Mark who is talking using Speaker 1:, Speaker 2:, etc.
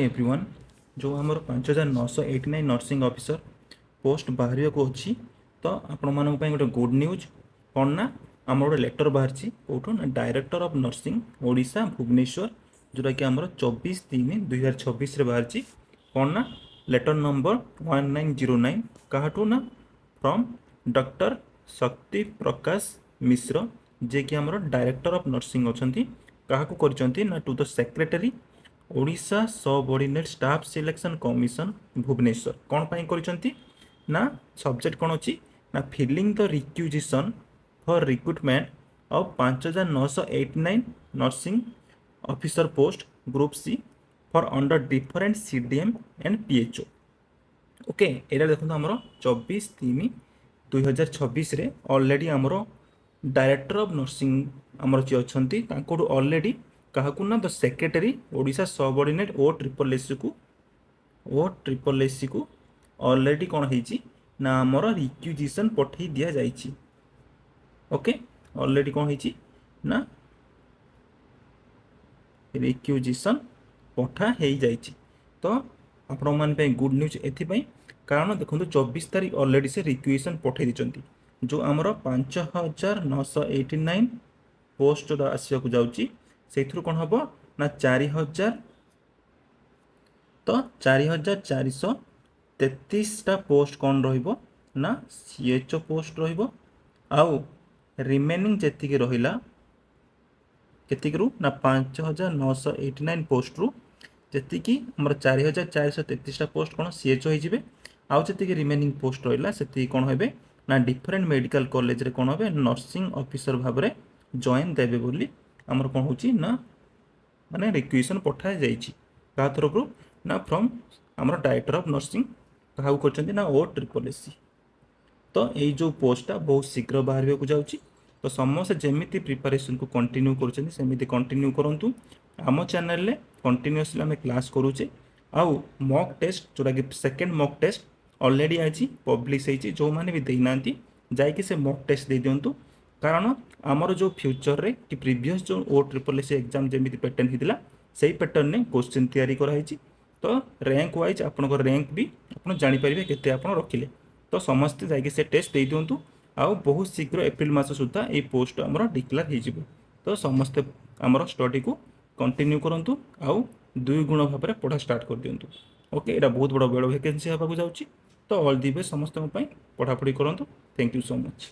Speaker 1: Everyone, ଯେଉଁ ଆମର 5989 nursing officer post ବାହାରିବାକୁ ଅଛି, ତ ଆପଣମାନଙ୍କ ପାଇଁ ଗୋଟେ ଗୁଡ୍ ନ୍ୟୁଜ୍। କ'ଣ ନା ଆମର ଗୋଟେ ଲେଟର୍ ବାହାରିଛି। କେଉଁଠୁ ନା director of nursing, Odisha, Bhubaneswar, ଯେଉଁଟାକି ଆମର 24/3/2026ରେ ବାହାରିଛି। କ'ଣ ନା ଲେଟର୍ ନମ୍ବର 1909। କାହାଠୁ ନା ଫ୍ରମ୍ ଡକ୍ଟର ଶକ୍ତି ପ୍ରକାଶ ମିଶ୍ର, ଯିଏକି ଆମର ଡାଇରେକ୍ଟର ଅଫ୍ ନର୍ସିଂ ଅଛନ୍ତି। କାହାକୁ କରିଛନ୍ତି ନା to the Secretary, Odisha Subordinate Staff Selection Commission, Bhubaneswar. କ'ଣ ପାଇଁ କରିଛନ୍ତି ନା ସବଜେକ୍ଟ କ'ଣ ଅଛି ନା filling the requisition for recruitment of 5989 nursing officer post Group C for under different CDM and PHO. Okay, ଏଇଟା ଦେଖନ୍ତୁ, ଆମର 24/3/2026ରେ ଅଲରେଡ଼ି ଆମର ଡାଇରେକ୍ଟର ଅଫ୍ ନର୍ସିଂ ଆମର ଯିଏ ଅଛନ୍ତି, ତାଙ୍କଠୁ ଅଲରେଡ଼ି କାହାକୁ ନା the secretary, Odisha subordinate O triple ଏସ୍ସିକୁ, ଓ ଟ୍ରିପଲ୍ ଏସ୍ସିକୁ ଅଲରେଡ଼ି କ'ଣ ହେଇଛି ନା ଆମର ରିକ୍ୟୁଜିସନ୍ ପଠାଇ ଦିଆଯାଇଛି। ଓକେ, ଅଲରେଡ଼ି କ'ଣ ହେଇଛି ନା ରିକ୍ୟୁଜିସନ୍ ପଠା ହେଇଯାଇଛି। ତ ଆପଣମାନଙ୍କ ପାଇଁ ଗୁଡ୍ ନ୍ୟୁଜ୍ ଏଥିପାଇଁ, କାରଣ ଦେଖନ୍ତୁ, 24 ତାରିଖ ଅଲରେଡ଼ି ସେ ରିକ୍ୟୁଜିସନ୍ ପଠାଇ ଦେଇଛନ୍ତି। ଯେଉଁ ଆମର 5989 ପୋଷ୍ଟ ଯେଉଁଟା ଆସିବାକୁ ଯାଉଛି, ସେଇଥିରୁ କ'ଣ ହେବ ନା 4000, ତ 4433ଟା ପୋଷ୍ଟ କ'ଣ ରହିବ ନା ସି ଏଚ୍ ଓ ପୋଷ୍ଟ ରହିବ। ଆଉ ରିମେନିଂ ଯେତିକି ରହିଲା, କେତିକିରୁ ନା 5989 ପୋଷ୍ଟରୁ ଯେତିକି ଆମର 4433ଟା ପୋଷ୍ଟ କ'ଣ ସି ଏଚ୍ ଓ ହେଇଯିବେ। ଆଉ ଯେତିକି ରିମେନିଂ ପୋଷ୍ଟ ରହିଲା, ସେତିକି କ'ଣ ହେବେ ନା ଡିଫରେଣ୍ଟ ମେଡ଼ିକାଲ କଲେଜରେ କ'ଣ ହେବେ, ନର୍ସିଂ ଅଫିସର ଭାବରେ ଜଏନ୍ ଦେବେ ବୋଲି ଆମର କ'ଣ ହେଉଛି ନା ମାନେ ରିକ୍ୱିଜିସନ୍ ପଠାଯାଇଛି। କାହା ତରଫରୁ ନା ଫ୍ରମ୍ ଆମର ଡାଇରେକ୍ଟର ଅଫ୍ ନର୍ସିଂ। କାହାକୁ କରିଛନ୍ତି ନା ଓ ଟ୍ରିପଲ୍ ଏସ୍ ସି। ତ ଏଇ ଯେଉଁ ପୋଷ୍ଟଟା ବହୁତ ଶୀଘ୍ର ବାହାରିବାକୁ ଯାଉଛି, ତ ସମସ୍ତେ ଯେମିତି ପ୍ରିପାରେସନ୍କୁ କଣ୍ଟିନ୍ୟୁ କରୁଛନ୍ତି, ସେମିତି କଣ୍ଟିନ୍ୟୁ କରନ୍ତୁ। ଆମ ଚ୍ୟାନେଲରେ କଣ୍ଟିନ୍ୟୁଅସଲି ଆମେ କ୍ଲାସ୍ କରୁଛେ। ଆଉ ମକ୍ ଟେଷ୍ଟ, ଯେଉଁଟାକି ସେକେଣ୍ଡ ମକ୍ ଟେଷ୍ଟ ଅଲରେଡ଼ି ଆଜି ପବ୍ଲିଶ ହେଇଛି, ଯେଉଁମାନେ ବି ଦେଇନାହାନ୍ତି, ଯାଇକି ସେ ମକ୍ ଟେଷ୍ଟ ଦେଇଦିଅନ୍ତୁ। କାରଣ ଆମର ଯେଉଁ ଫ୍ୟୁଚରରେ କି ପ୍ରିଭିୟସ୍ ଯେଉଁ ଓ ଟ୍ରିପଲ୍ ଏସ୍ ଏକ୍ଜାମ୍ ଯେମିତି ପ୍ୟାଟର୍ନ ହେଇଥିଲା, ସେଇ ପ୍ୟାଟର୍ନରେ କୋଶ୍ଚିନ୍ ତିଆରି କରାହେଇଛି। ତ ର୍ୟାଙ୍କ ୱାଇଜ୍ ଆପଣଙ୍କ ର୍ୟାଙ୍କ ବି ଆପଣ ଜାଣିପାରିବେ, କେତେ ଆପଣ ରଖିଲେ। ତ ସମସ୍ତେ ଯାଇକି ସେ ଟେଷ୍ଟ ଦେଇଦିଅନ୍ତୁ। ଆଉ ବହୁତ ଶୀଘ୍ର ଏପ୍ରିଲ ମାସ ସୁଦ୍ଧା ଏଇ ପୋଷ୍ଟ ଆମର ଡିକ୍ଲେୟାର ହେଇଯିବ। ତ ସମସ୍ତେ ଆମର ଷ୍ଟଡ଼ିକୁ କଣ୍ଟିନ୍ୟୁ କରନ୍ତୁ ଆଉ ଦୁଇ ଗୁଣ ଭାବରେ ପଢ଼ା ଷ୍ଟାର୍ଟ କରିଦିଅନ୍ତୁ। ଓକେ, ଏଇଟା ବହୁତ ବଡ଼ ବଡ଼ ଭ୍ୟାକେନ୍ସି ହେବାକୁ ଯାଉଛି। ତ ଅଲ୍ the best ସମସ୍ତଙ୍କ ପାଇଁ। ପଢ଼ାପଢ଼ି କରନ୍ତୁ। Thank you so much.